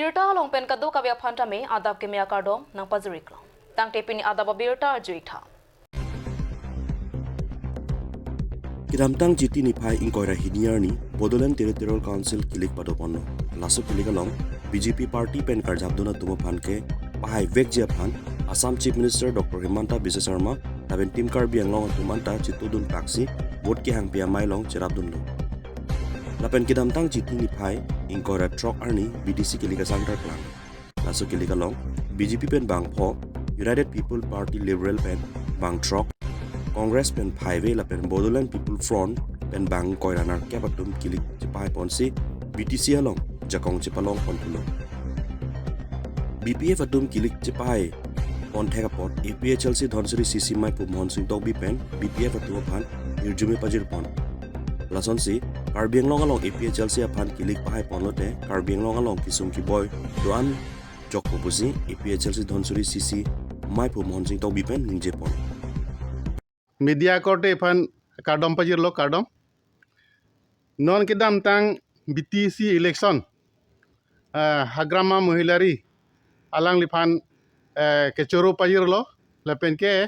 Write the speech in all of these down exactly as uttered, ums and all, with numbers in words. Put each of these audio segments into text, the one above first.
Birta along pen kadokave aphan tame adap keme akardom nangpajir-iklo. Tangte pini adap abirta arju-ik tha. Kedamtang Chiti niphai ingkoi ra hini arni Bodoland Territorial Council kilik padoponlo. Laso kilik along B J P party pen karjapdun atum aphan kepahai vekji aphan Assam Chief Minister Doctor Himanta Biswa Sarma lapen Team Karbi Anglong atum anta chitudun paksi vote kehangpi amei along cherapdunlo. Lapen kedamtang Chiti niphai ingkoi ra throk arni B T C kilik asangtar klang. Laso kilik along B J P pen bangpho, United People Party Liberal pen bangthrok, Congress pen phaive lapen Bodoland People Front pen bangkoi ra nerkep atum kilik chepahai ponsi B T C along jakong chepalong ponthulo. B P F atum kilik chepahai ponthek apot A P H L C Dhansiri C C meiphu Mohonsing Tokbi pen B P F atum aphan hirjume pajirpon. Lasonsi Karbi Anglong along A P H L C aphan kilik pahai ponlote Karbi Anglong along kesung keboi do-an jokpo pusi A P H L C Dhansiri C C meiphu Mohonsing Tokbi pen ningjepon. Media korte aphan kardom pajirlo, kardom. Non kedamtang B T C election, eh, Hagrama Mohilari alangliphan, eh, kechoro pajirlo lapen ke,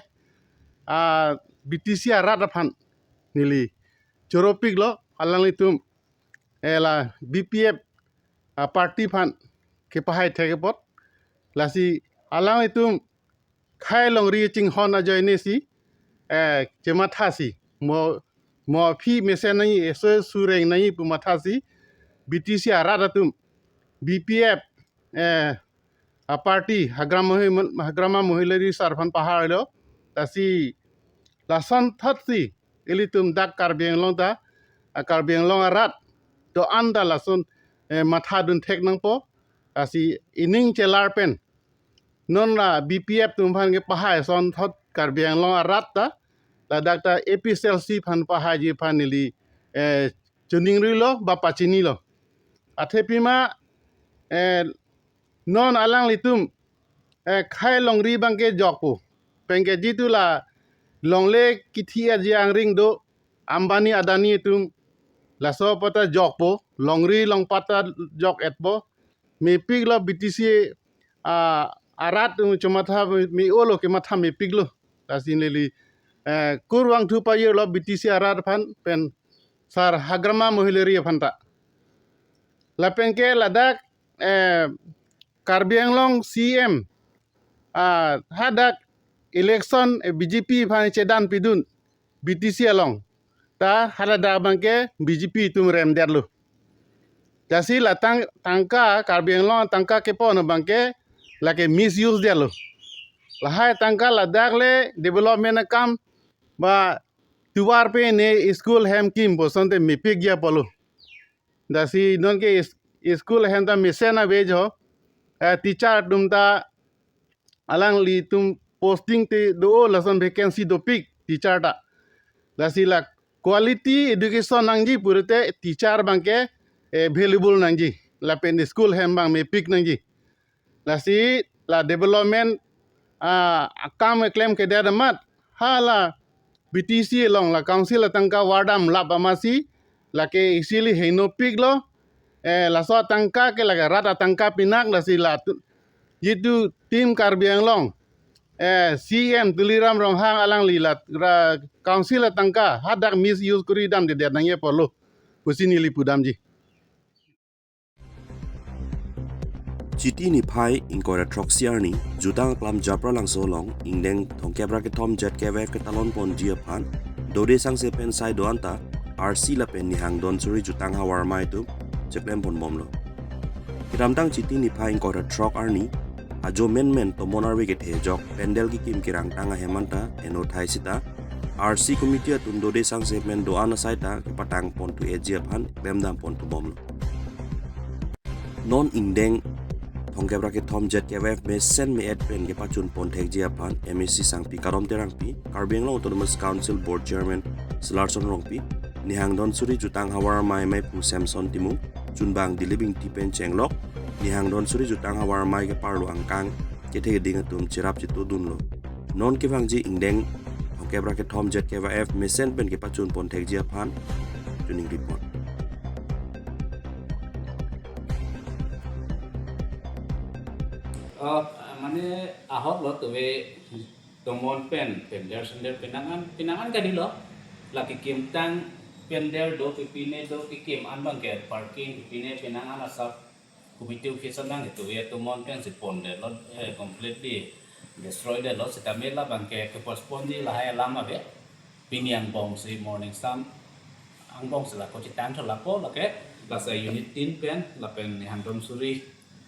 ah, B T C arat aphan neli choropiklo alanglitum, eh, la B P F, ah, party aphan kepahai thek apot. Lasi alanglitum khei longri chinghon ajoine si, eh, chemathasi mo, mo aphi mesen nangji, eso sureng nangji pu mathasi B T C arat atum B P F, eh, a party Hagrama Mohi-, Hagrama Mohilari sar aphan paharlo. Lasi lason thotsi ilitum dak Karbi Anglong ta, ah, Karbi Anglong arat do-an ta lason, eh, mathadun thek nangpo. Lasi ining chelar pen non la B P F atum aphan kepahai ason thot Karbi Anglong arat ta, ladak ta A P H L C aphan pahaiji aphan neli, eh, choningrilo ba pachinilo. Athe pima, eh, non alanglitum, eh, khei longri abangke jokpo. Penke jitu la longle kithi aji angring do, Ambani Adani atum, laso apot ta jokpo, longri longpat ta jok-etpo. Mepiklo B T C, ah, arat atum chomatha me-olo, kematha mepiklo. Lasi neli, eh, kurvangthu pajirlo B T C arat aphan pen sar Hagrama Mohilari aphan ta. Lapen ke ladak, eh, Karbi Anglong C M, ah, hadak election, eh, B J P aphan chedan pidun B T C along. Ta haladak abangke B J P atum remdetlo. Lasi la tang-, tangka, Karbi Anglong tangka kepon abangke lake misuse detlo. Lahai tangka ladak le development akam ba tovar pe ne school hem kim bosonte mepikji apotlo. Lasi nonke is-, school hem ta mesen ave jo. Eh, teacher atum ta alanglitum posting te do, lason vacancy dopik teacher ta. Lasi la quality education nangji pulote teacher abangke, eh, available nangji. Lapen school hem abang mepik nangji. Lasi la development, ah, akam keklemkedet amat hala B T C along la council atangka vardam lap amatsi lake isi le hingno piklo. Eh, laso atangka ke lake rat atangka pinak, lasi la tu-, jitu Team Karbi Anglong, eh, C M Tuliram Ronghang alangli la ra-, council atangka hadak misuse kori damdedet nangji apotlo pusi neli pudamji. Chiti niphai ingkoi ra throksi arni, jutang aklam Japralangso along, ingdeng thomkep ra kethom Z K Y F ketalon ponji aphan, dode sangse pen sai do-an ta, R C lapen Nihang Dhansiri jutang havar amei atum cheklem ponbomlo. Kedamtang Chiti niphai ingkoi ra throk arni, ajo menmen tomon arve kethe ajok, pandal kekim kerangtang ahem anta, eno thai sita, R C committee atum dode sangse pen do-an asai ta, kepatang ponthu-etji aphan, klemdam ponthubomlo. Non ingdeng thomkep ra kethom Z K Y F mesen me-et pen kepachun ponthekji aphan M A C sangpi Karom Terangpi, Karbi Anglong Autonomous Council Board Chairman Selarson Rongpi, Nihang Dhansiri jutang havar amei meiphu Samson Timung, chunbang Dilip Ingti pen chenglok, Nihang Dhansiri jutang havar amei keparlo angkang kethe keding atum cherap chitudunlo. Non kevangji ingdeng thomkep ra kethom Z K Y F mesen pen kepachun ponthekji aphan choningri pon. Mane ahok lo tuve tomon pen pender sender penang an, penang an kali lo. Lake kimtang pender do pipine do kikim an bangke parking pipine penang an asap committee office an bangke tuve tomon pen si pondet lo, eh, completely destroy det lo, sitame la bangke ke postpone di lahai alam ave. Pini angbong si morning sun angbong si lako chitang tho lapo lake lasa unit tin pen lapen Nehandom Suri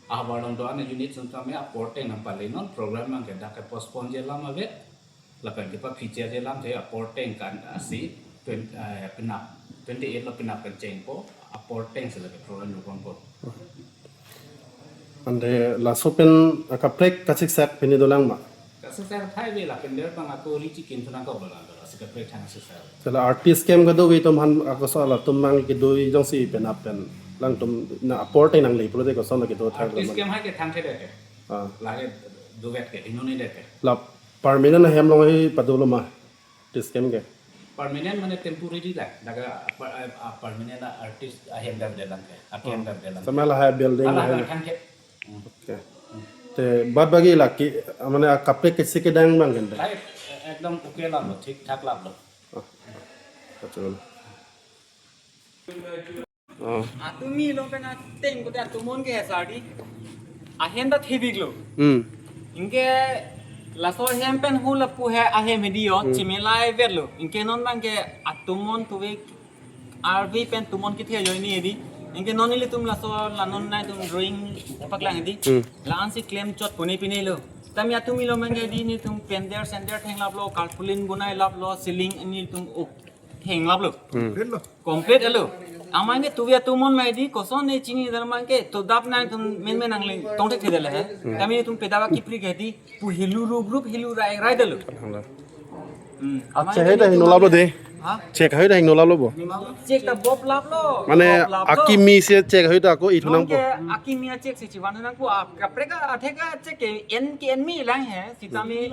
ahavar along do-an unit sung tame apor teng nang pale non program nang ke dak ke postpone je lam ave lapen ke pa feature je lam the apor teng kan asi twenty, eh, penap twenty eight lo penap kan chengpo apor teng si lake program lo ponpo. Ante laso pen akaprek kasiksak pini dolang ma? Kasiksak thai ve lapen der pang ako ri chikim thunang kok dolang dolang si kaprek thang siksak. Sela artist kem kedo ve tum han ako so latum mang kedo jongsi penap pen lang tum na apor teng nang le pro de ko so na kedo thang. Artist kem hai ke thang the de ke. Ah. Lake duet ke hinoni de ke. La permanent ahem along hi pado lo ma? Artist kem ke? Permanent mane temporary la. Daga per- ah, ah, permanent artist ahem dak de lang ke. Ahem dak de lang. Sama lahai building. Ala lahai. Thang the. Hmm. Okay. Te bad bagi lake mane akaprek kesi kedang bang kan? Lahai, eh, ekdom okay la lo, thik thak la lo. Oh. Kacau. Oh. Atumi along pen ateng kote atomon ke sardi. Ahem ta thevik lo. Hmm. Inke laso ahem pen hu lapu he ahem hedi yo, hmm, chimelai vet lo. Inke non bangke atomon tuve arvi pen tomon kithe joini hedi. Inke non ilitum laso la non nai tum drawing paklang hedi. Hmm. La ansi klem chot pone pine lo. Tami atumi along bangke di nitum pender sender theng lap lo, tarpaulin bunai lap lo, ceiling nitum ok theng lap lo. Hmm. Complete lo. Amang ke tuve atomon mai di koson ne chini dar mang ke to dap nang tum men men nang le tong thek thedele he. Hmm. Tami tum pedava kipri ke di pu hilu ru group hilu rai rai delo. Hmm. Amang che ke hai ta nitum hingno lap lo de. Ha? Che hai ta hingno lap lo bo. Che ta bob lap lo. Mane bob lap lo. Akimi si che hai ta ko i thunang po. Nonke akimi a che si chivan nang ko a kaprek athek a che ke en ke en mi lang he. Sitame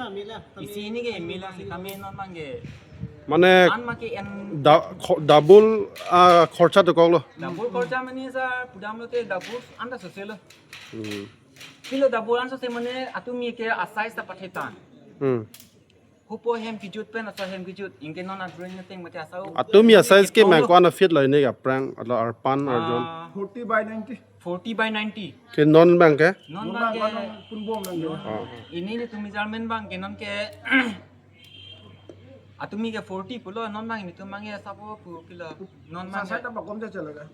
isi ni ke mi lang sitame non mang ke. Mane an ma ke en da kho- double ah, khorcha to koklo. Double khorcha mane sa pudam lote double anda sose lo. Hmm. Pilo double an sose mane atumi ke a size ta pathetan. Hmm. Hupo hem kijut pen aso hem kijut. Inke non a drawing na teng mate asau. Atumi a size ke mang ko ana fit lo ini ka prang atlo arpan arjon. Ah, forty by ninety. Forty by ninety. Ke non bang ke? Non bang ke. Kunbom bang ke. Oh. Ini nitum measurement bang ke non ke atumi ke forty pulo non bang nitum bang ya sapo pu kilo non bang. Sasa ta bakom ja chalega.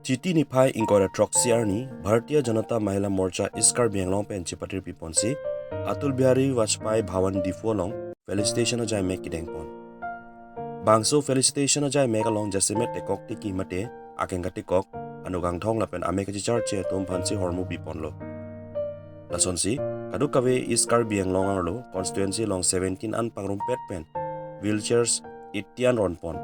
Chiti niphai ingkoi ra throksi arni Bharatiya Janata Mahila Morcha East Karbi Anglong pen chepatiri piponsi Atal Bihari Vajpayee Bhawan Diphu along felicitation ajai mek kedengpon. Bangso felicitation ajai mek along jasemet tekok tiki mate akeng katekok, anuk angthong lapen amek kachecharche atum aphansi hormu piponlo. Lasonsi, kadokave East Karbi Anglong arlo constituency along seventeen an pangrumpet pen wheelchairs eighty an ronpon.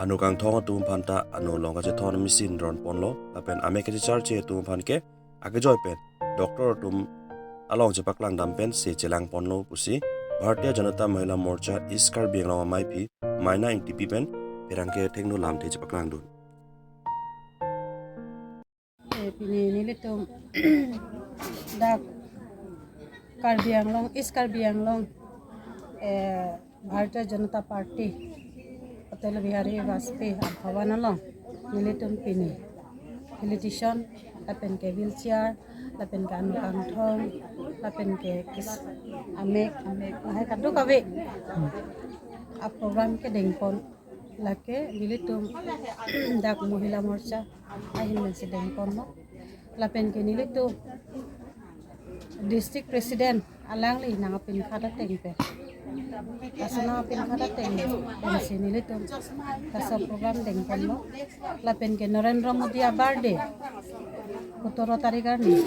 Anuk angthong atum aphanta ano along kachethon machine ronponlo, lapen amek kachecharche atum aphan ke akejoi pen doctor atum along chepaklang dam pen se chelangponlo pusi Bharatiya Janata Mahila Morcha East Karbi Anglong amaiphi Maina Engtipi pen pherangke thengno lamthe chepaklangdun. Eh, pini nelitum dak Karbi Anglong, East Karbi Anglong, eh, Bharatiya Janata Party, Atal Bihari Vajpayee Abhawan along nelitum pini felicitation, lapen ke wheelchair, lapen ke anuk angthong, lapen ke kis- amek, amek, lahai kadokave a program kedengpon. Lake nelitum dak Mahila Morcha ahin pen si dengponlo. Lapen ke nelitum district president alangli nangpinkhat ateng pen, laso nangpinkhat ateng pensi nelitum laso program dengponlo. Lapen ke Narendra Modi a birthday kotoro tarik arni,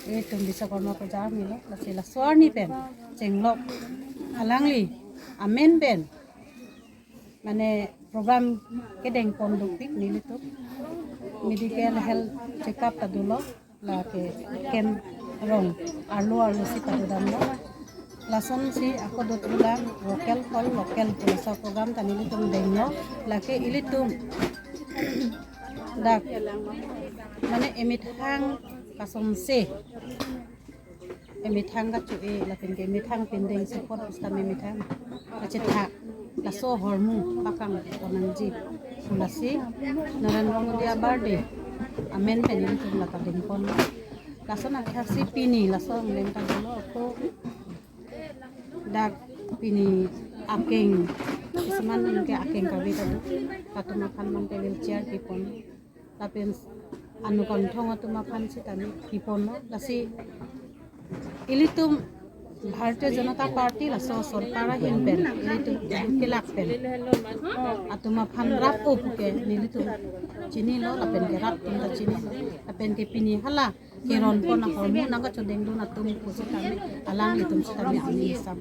itum Biswakarma puja arni lo, lasi laso arni pen chenglok alangli amen pen mane program kedengpon dopik nelitum medical health checkup ta dolo, lake kem rong arlo arlo si padodamlo. Lasonsi ako dotrulang local for local pu laso program ta nelitum denglo, lake ilitum dak mane emethang kasonse, emethang kacho-e lapen ke emethang pindeng support system emethang kachethak laso ahormu pakangpon nangji. Lasi Narendra Modi a-birthday amen pen ilitum lata dengpon. Lason athaksi pini laso angleng ta dolo ako dak pini akeng, kisuman ke akeng kave ta do, latum aphan abang ke wheelchair kipon, lapen anukanthong atum aphan sitame kiponlo. Lasi ilitum Bharatiya Janata Party laso sorkar ahin pen ilitum kelak pen atum aphan rap-o puke nelitum chinilo, lapen ke rat atum ta chinilo, lapen ke pini hala keronpon ahormu nangkachodengdun atum pusitame alanglitum sitame ani hisap.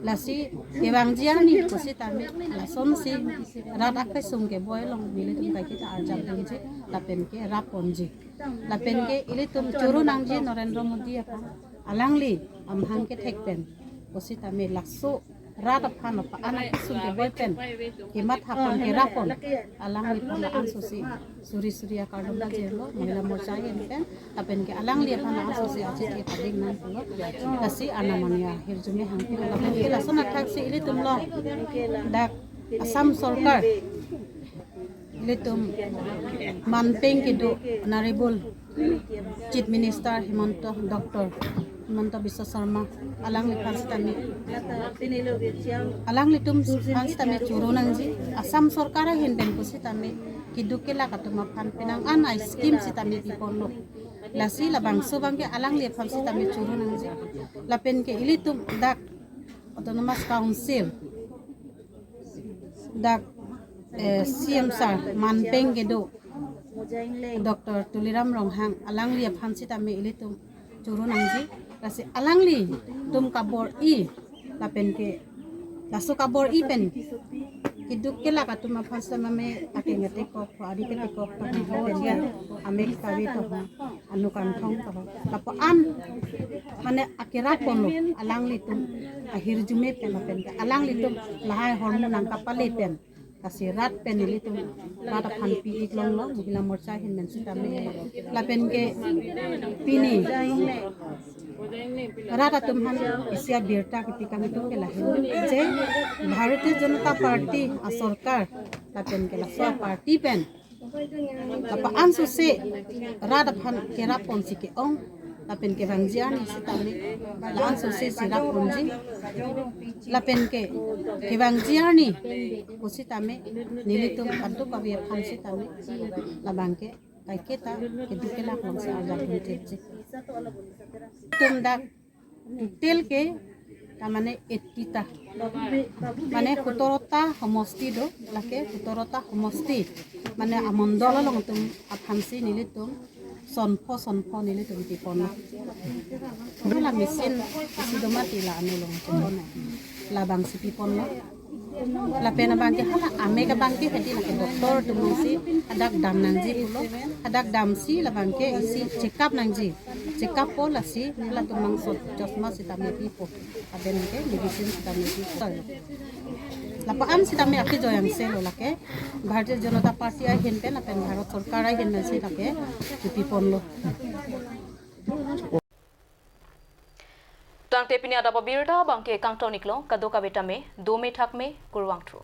Lasi kevangji arni pusitame lasonsi rat akesung keboi along nelitum kaiketa arjapdunji lapen ke rapponji. Lapen ke ilitum choro nangji Narendra Modi aphan, alangli amahang kethek pen pusitame laso rat aphan apa anak kesung keboi pen kematha pon kerap pon alangliphan la-an sosi suri suri akardom pajirlo Mahila Morcha ahin pen, lapen ke alangli aphan la-an sosi ajit ke pading nangpulo. Lasi anamania hirjume hangpilo, lapen ke lason athaksi ilitum lo dak Assam sorkar ilitum manpeng kedo Honorable Chief Minister Himanta, Doctor Himanta Biswa Sarma, alangliphan sitame, alanglitum aphan sitame choro nangji, Assam sorkar ahin pen pusitame keduk kelak atum aphan penang an a-scheme sitame piponlo. Lasi labangso abang ke alangliphan sitame choro nangji. Lapen ke ilitum dak Autonomous Council dak, eh, C M sir manpeng kedo Doctor Tuliram Ronghang, alangli aphan sitame ilitum choro nangji. Lasi alanglitum kabor-i lapen ke laso kabor-i pen keduk kelak atum aphan sitame akeng atekok, ari ketekok, lapen ke amek kave to, anukanthong to, lapu-an mane akerap ponlo alanglitum ahirjume pen, lapen ke alanglitum lahai ahormu nangkapale pen, lasi rat pen ilitum rat aphan pi-ik longlo Mahila Morcha ahin pen sitame, lapen ke pini rat atum aphan isi abirta kepi kangtung ke lahenlo je Bharatiya Janata Party asorkar lapen ke laso aparty pen lapu-an sosi rat aphan kerap ponsi ke-ong, lapen kevangji arni sitame la-an sosi si rap ponji, lapen ke kevangji arni pusitame nelitum kadokave aphan sitame labang ke kaiketa keduk kelak alongsi arjapdun thekji. Itum dak total ke ta mane eighty ta, mane sotoro ta homosti do, lake sotoro ta homosti mane amondol along atum aphansi nelitum sonpho sonpho nelitum piponlo. Hala machine isi do mati la anu along atum pon, labangsi piponlo. Lapen abang ke hala amek abang ke hedi lake doctor atum si hadak dam nangji pulo. Hadak damsi labang ke isi check up nangji. Check up po lasi halatum bangso chosma sitame pipo. Lapen ke medicine sitame pipo. Lapu-an sitame akejoi angse lo lake Bharatiya Janata Party ahin pen lapen Bharat Sorkar ahin pensi lake kepiponlo. Tangte pini adap abirta abang ke kangton-iklo, kadokave tame dome thakme, kurvangthu.